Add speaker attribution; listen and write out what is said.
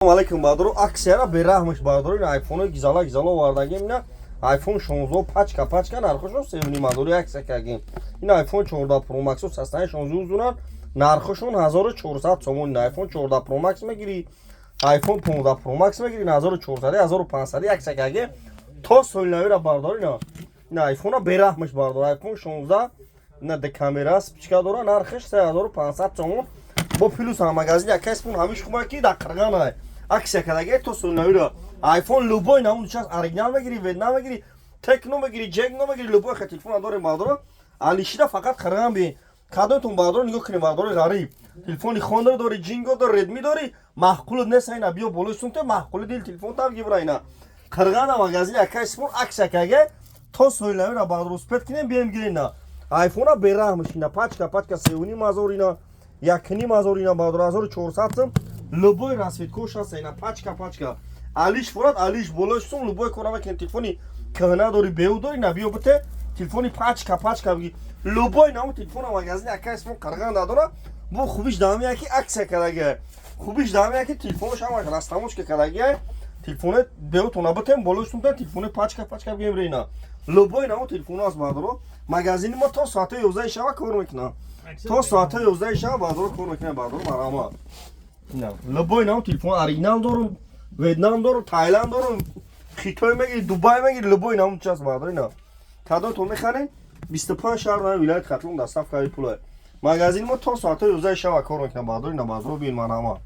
Speaker 1: Алейкум, бардору, аксияра бераҳмаш, бардору. Ин айфонои гизала гизала овардагим. Ина айфон 16, пачка пачка, нархошон 3,5 ҳазори аксия кардем. Ин айфон 14 Pro Max 16 зунан, нархошон 1400 сомон. Айфон 14 Pro Max мегирӣ, айфон 15 Pro Max мегирӣ, 1400, 1500 аксия кардем то соли навира, бардор. Ина айфона бераҳмаш, бардор. Айфон 16 ина де камера, вспышка дора, нархаш 3500 сомон. Бо плюс ҳам магазин якайспун ҳамиш хуба ки дар Қирғанай аксия кадаге то соли навира. Айфон любой намуд час, оригинал мегирӣ, Ветнам мегирӣ, Текно мегирӣ, Ҷегно мегирӣ, любой ха телефон дорем, бардора. Алишида фақат Қирған би кадомтон, бардоро, нигоҳ кунем. Бардори ғариб, телефони Хонор дорӣ, Ҷинго дорӣ, Редми дорӣ, маъқулут нест, ина биё болои сумте, маъқули дил телефон там гибра. Ина Қирғана магазин якай спон аксия каге то соли навира, бардор. Успеть кунем, бием гирем. Ина айфона бераҳмаш, ина пачка пачка 3,5 ҳазор, ина 1,5 ҳазор, ина, бардор, 1400 сум. Любой расцветкош ҳаст, ина пачка пачка. Алиш фурат, алиш болои сум, любой кора мекунем. Телефони кӯҳна дорӣ, беу дорӣ, на биё бите, телефони пачка пачка биги. Любой наму телефона магазин акай спон Қирған дадора. Бо хубиш дами ки аксия кадаги, хубиш дами ки телефонш ҳамаш растамошка кадаги. Телефоне беутона битем, болои сумта телефони пачка пачка бигем. Рейна любой наму телефоно аст, бардоро. Магазини мо то соати 11 шава кор мекунам, то соати 11 шава, бардоро, кор мекунам. Бардоро, марҳамат. Любой наму телефон оригинал дорум, Ветнам дорум, Таиланд дорум, Хитой мегири, Дубай мегири, любой наму час, бардоро. Ина кадомтон мехарем, 25 шаҳр на вилояти Хатлон доставкаи пулай. Магазини мо то соати 11 шава кор мекунам, бардоро. Ина, бардоро, бин, марҳамат.